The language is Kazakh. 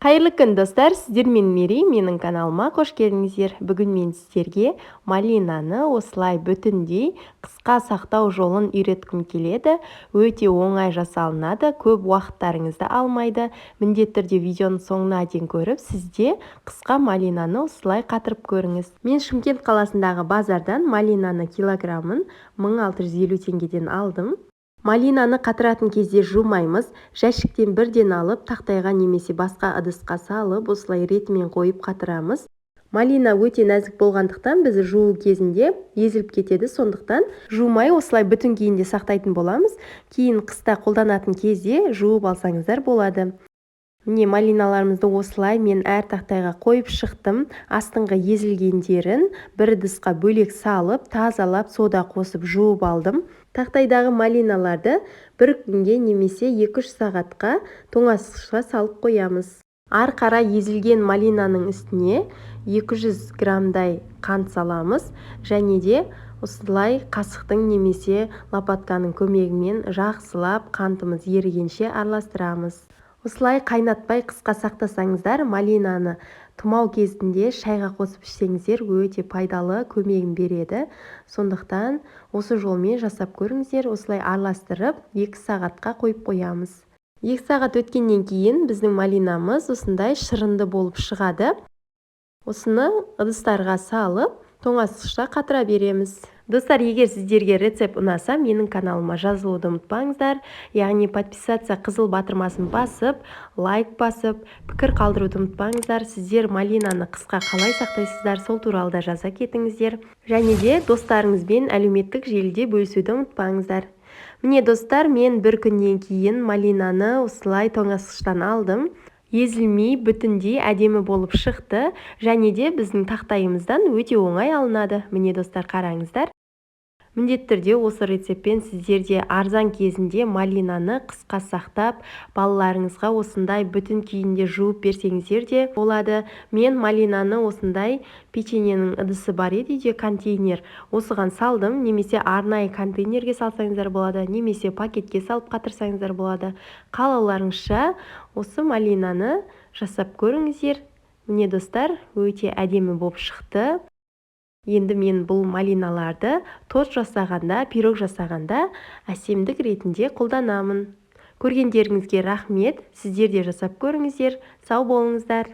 Қайырлы күн, достар! Сіздермен Мерей. Менің каналыма қош келдіңіздер. Бүгін мен сіздерге малинаны осылай бүтіндей қысқа сақтау жолын үйреткім келеді. Өте оңай жасалынады, көп уақыттарыңызды алмайды. Міндетті түрде видеоның соңына дейін көріп, сізде қысқа малинаны осылай қатырып көріңіз. Мен Шымкент қаласындағы базардан малинаны килограммын 1650 теңгеден алдым. Малинаны қатыратын кезде жумаймыз. Жәшіктен бірден алып, тақтайға немесе басқа ыдысқа салып, осылай ретімен қойып қатырамыз. Малина өте нәзік болғандықтан, біз жуу кезінде езіліп кетеді. Сондықтан жумай, осылай бүтін күйінде сақтайтын боламыз. Кейін қыста қолданатын кезде жуып алсаңыздар болады. Міне, малиналарымызды осылай мен әр тақтайға қойып шықтым. Астыңғы езілгендерін бір ыдысқа бөлек салып, тазалап, сода қосып жуып алдым. Тақтайдағы малиналарды бір күнге немесе 2-3 сағатқа тоңазытқышқа салып қоямыз. Ары қарай езілген малинаның үстіне 200 граммдай қант саламыз және де осылай қасықтың немесе лопатканың көмегімен жақсылап қантымыз ерігенше араластырамыз. Осылай қайнатпай қысқа сақтасаңыздар, малинаны тұмау кезінде шайға қосып ішсеңіздер, өте пайдалы көмегін береді. Сондықтан осы жолмен жасап көріңіздер. Осылай араластырып, 2 сағатқа қойып қоямыз. 2 сағат өткеннен кейін біздің малинамыз осындай шырынды болып шығады. Осыны ыдыстарға салып, тоңазытқышта қатыра береміз. Достар, егер сіздерге рецепт ұнаса, менің каналыма жазылуды ұмытпаңыздар, яғни подписаться қызыл батырмасын басып, лайк басып, пікір қалдыруды ұмытпаңыздар. Сіздер малинаны қысқа қалай сақтайсыздар, сол туралы да жаза кетіңіздер және де достарыңызбен әлеуметтік желіде бөлісуді ұмытпаңыздар. Міне, достар, мен бір күннен кейін малинаны осылай тоңазытқыштан алдым. Езілмей, бүтіндей әдемі болып шықты және де біздің тақтайымыздан өте оңай алынады. Міне, достар, қараңыздар. Міндетті түрде осы рецептпен сіздер де арзан кезінде малинаны қысқа сақтап, балаларыңызға осындай бүтін күйінде жуып берсеңіздер де болады. Мен малинаны осындай печеньенің ыдысы бар еді үйде, контейнер, осыған салдым. Немесе арнайы контейнерге салсаңыздар болады, немесе пакетке салып қатырсаңыздар болады. Қалауларыңызша осы малинаны жасап көріңіздер. Міне, достар, өте әдемі болып шықты. Енді мен бұл малиналарды торт жасағанда, пирог жасағанда әсемдік ретінде қолданамын. Көргендеріңізге рахмет! Сіздер де жасап көріңіздер. Сау болыңыздар!